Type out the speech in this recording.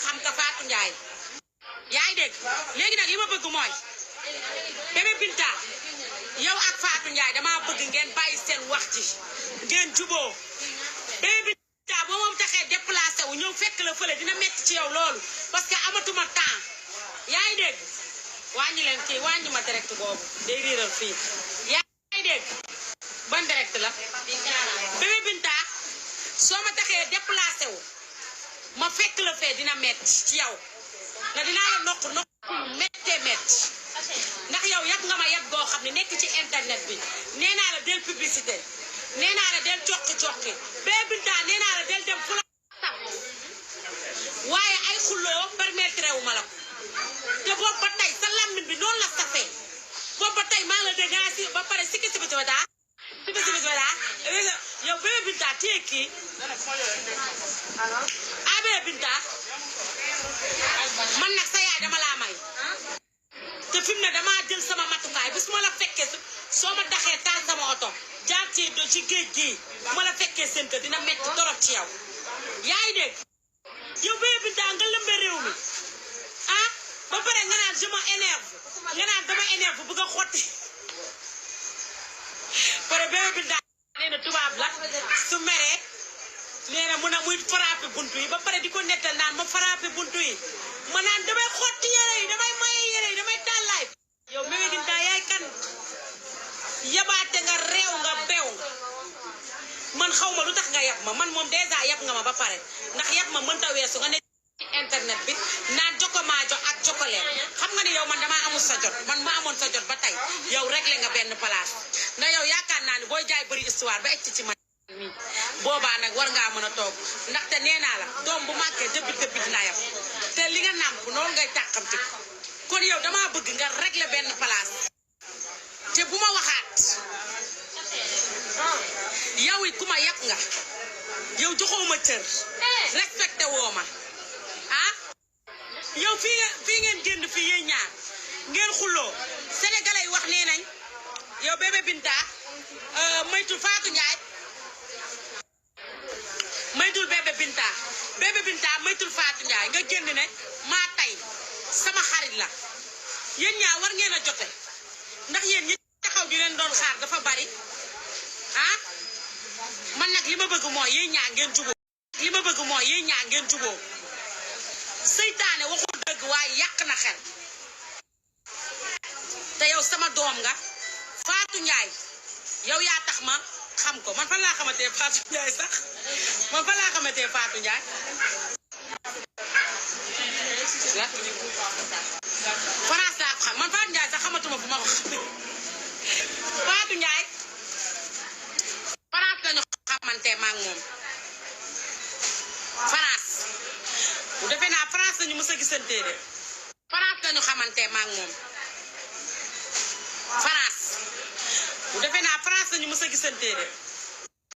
xam ka Fatou Ndiaye yaa ngi dégg léegi nag li ma bëgg mooy bébé Binta yow ak Fatou Ndiaye dama bëgg ngeen bàyyi seen wax ci ngeen juboo bébé Binta boo moom taxee déplacé wu ñëw fekk la fële dina metti ci yow loolu parce que amatuma temps yaa ngi dégg wàññi leen kii wàññi ma direct boobu day riiral fii yaa ngi dégg ban direct la bébé Binta soo ma taxee déplacé wu ma fekk la fee dina metti ci yow na dinaa la nokk méttee métti ndax yow yàgg nga ma yàgg goo xam ne nekk ci internet bi nee naa la del publicité nee naa la del coqi bébé Binta nee naa la del dem fu la saf waaye ay xulloo permettre wu ma la ko te boobu ba tey sa lammin bi noonu la safee boobu ba tey maa ngi la dégg nga si ba pare sikki yow bébé Binta téye kii ah bébé Binta man nag sa yaay dama laa may te fi mu ne damaa jël sama matukaay bis ma la fekkee soo ma daxee taal sama oto jaar ci géej gi ma la fekkee seen kër dina metti torop ci yow yaa ngi dégg yow bébé Binta nga lëmbe réew mi ah ba pare nga naan je m'énerve nga naan dama énerve bëgg a xotti pare bébé Binta nee na tubaab la su meree nee na mun a muy frappé buntu yi ba pare di ko nettal naan ma frappé buntu yi ma naan damay xotti yére yi damay maye yére yi damay tàllaay yow bébé Binta yaay kan yabaate nga réew nga beew nga man xaw ma lu tax nga yab ma man moom dèjà yab nga ma ba pare ndax yab ma mënta weesu nga ne ci internet bi naan jokomaajo ak jokoleen xam nga ni yow man damaa amul sa jot man ma amoon sa jot ba tey yow réglé nga benn place ndax yow yaakaar naa ni booy jaay bëri histoire ba egg ci man boobaa nag war ngaa mën a toog ndaxte nee naa la doom bu màggee dëbbi dina yab te li nga nàmp noonu ngay tàqamti kon yow damaa bëgg nga réglé benn place te bu ma waxaat yow it ku ma yab nga yow joxoo ma cër respecté woo ma ah yow fii ngeen génn fii yéen ñaar ngeen xulloo sénégalais yi wax nee nañ yow bébé Binta maytul Fatou Ndiaye maytul bébé Binta maytul Fatou Ndiaye nga génn ne maa tay sama xarit la yéen ñaar war ngeen a jote ndax yéen ñi taxaw di leen doon xaar dafa bari ah man nag li ma bëgg mooy yéen ñaar ngeen juboo seytaane waxul dëgg waaye yàq na xel te yow sama doom nga Fatou Ndiaye yow yaa tax ma xam ko man fan laa xamantee Fatou Ndiaye sax man fan laa xamantee Fatou Ndiaye la France laa ko xam man Fatou Ndiaye sax xamatuma fu ma ko xam Fatou Ndiaye France lañu xamantee maa ngi moom France bu defee naa France lañu mës a gisantee de France lañu xamantee maa ngi moom France bu defee naa France lañu mës a gisantee de